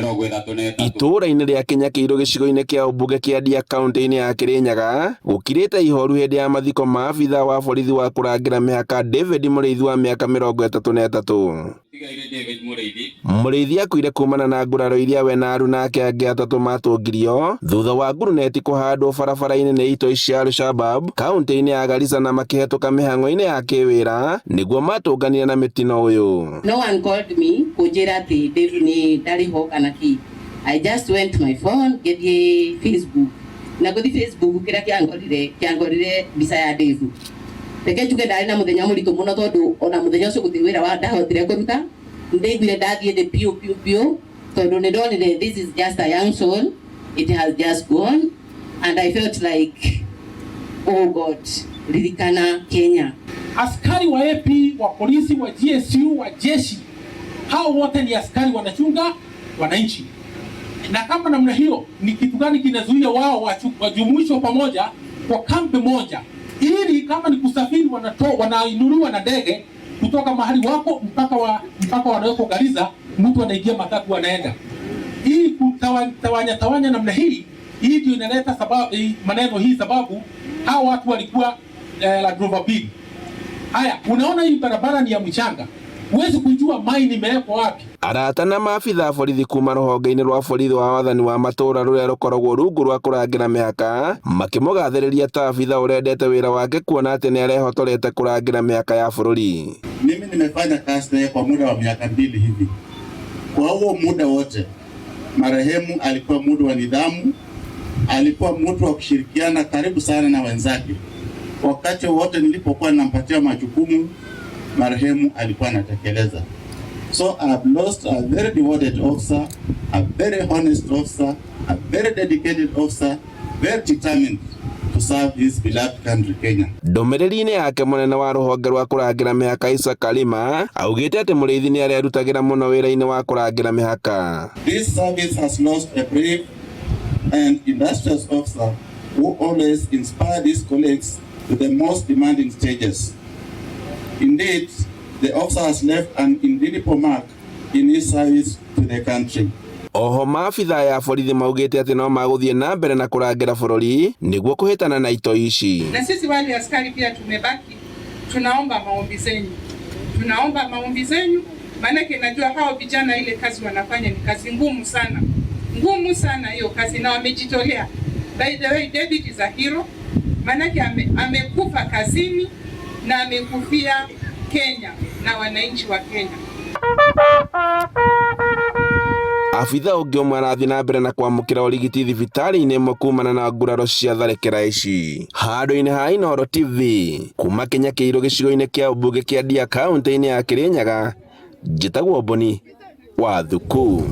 33. Itũũra-inĩ rĩa Kĩnyakĩirũ gĩcigo-inĩ kĩa ũmbunge kĩa Ndia kaunti-inĩ ya Kĩrĩnyaga gũkirĩte ihoru hĩndĩ ya mathiko ma abithaa wa borithi wa kũrangĩra mĩhaka David Mũrĩithi wa mĩaka 33. Tigaire David Mũrĩithi. Mũrĩithi akuire kumana na nguraro iria we na aruna ake angĩ atatũ matũngirio thutha wa nguruneti kũhandwo barabara-inĩ nĩ itoi cia Al-Shabab kaunti-inĩ ya Garissa na makĩhetũka mĩhang'o-inĩ ya kĩwĩra nĩguo matũnganire na mĩtino ũyũ. No one called me kunjira ati Dave ni ndarĩ ho kana kĩ. I just went to my phone ngĩthiĩ Facebook na gũthiĩ Facebook kĩrĩa kĩangorire kĩangorire mbica ya Dave. Reke njuge ndarĩ na mũthenya mũritũ mũno tondũ ona mũthenya ũcio gũtirĩ wĩra wa ndahotire kũruta. Nĩndaiguire ndathiĩ thĩ biũ biũ biũ tondũ nĩndonire this is just a young soul, it has just gone and I felt like, oh God, ririkana Kenya. Askari wa AP, wa polisi, wa GSU, wa jeshi, hao wote ni askari wanachunga wananchi. Na kama namna hiyo, ni kitu gani kinazuia wao wajumuishwe pamoja kwa kambi moja, ili kama ni kusafiri wanainuliwa na ndege kutoka mahali wako mpaka wanawekwa Garissa, mtu anaingia matatu anaenda. Hii kutawanya tawanya namna hii, hii ndio inaleta sababu, maneno hii, sababu hao watu walikuwa Land Rover mbili. Haya, unaona hii barabara ni ya mchanga, huwezi kujua mine imewekwa wapi. Arata na maabitha a borithi kuma rũhonge-inĩ rwa borithi wa wathani wa matũũra rũrĩa rũkoragwo rungu rwa kũrangĩra mĩhaka makĩmũgathĩrĩria ta abitha ũrendete wĩra wake kuona atĩ nĩarehotorete kũrangĩra mĩhaka ya bũrũri. Mimi nimefanya kazi naye kwa muda wa miaka 2 hivi. Kwa huo muda wote marehemu alikuwa mtu wa nidhamu, alikuwa mtu wa kushirikiana karibu sana na wenzake. Wakati wote nilipokuwa nampatia majukumu, marehemu alikuwa anatekeleza. So I have lost a very devoted officer, a very honest officer, a very dedicated officer, very determined to serve his beloved country, Kenya. Ndũmĩrĩri-inĩ yake mũnene wa rũhonge rwa kũrangĩra mĩhaka Isaac Kalima augĩte atĩ Mũrĩithi nĩ arerutagĩra mũno wĩra-inĩ wa kũrangĩra mĩhaka. This service has lost a brave and industrious officer who always inspired his colleagues to the most demanding stages. Indeed, the officer has left an indelible mark in his service to the country. Oho maabitha ya borithi maugĩte atĩ no magũthiĩ na mbere na kũrangĩra bũrũri nĩguo kũhĩtana na itoi ici. Na sisi wale askari pia tumebaki, tunaomba maombi zenyu, tunaomba maombi zenyu, maanake najua hao vijana ile kazi wanafanya ni kazi ngumu sana, ngumu sana hiyo kazi, na wamejitolea. By the way, David is a hero, maanake amekufa kazini na amekufia Kenya na wananchi wa Kenya. Abitha ũngĩ ũmwe arathiĩ na mbere na kwamũkĩra ũrigiti thibitarĩ-inĩ ĩmwe kumana na nguraro cia tharĩkĩra ici. Handũ-inĩ ha Inooro TV, kuma Kĩnyakĩirũ gĩcigo-inĩ kĩa ũmbunge kĩa Ndia kaunti-inĩ ya Kĩrĩnyaga, njĩtagwo Mboni wa Thuku.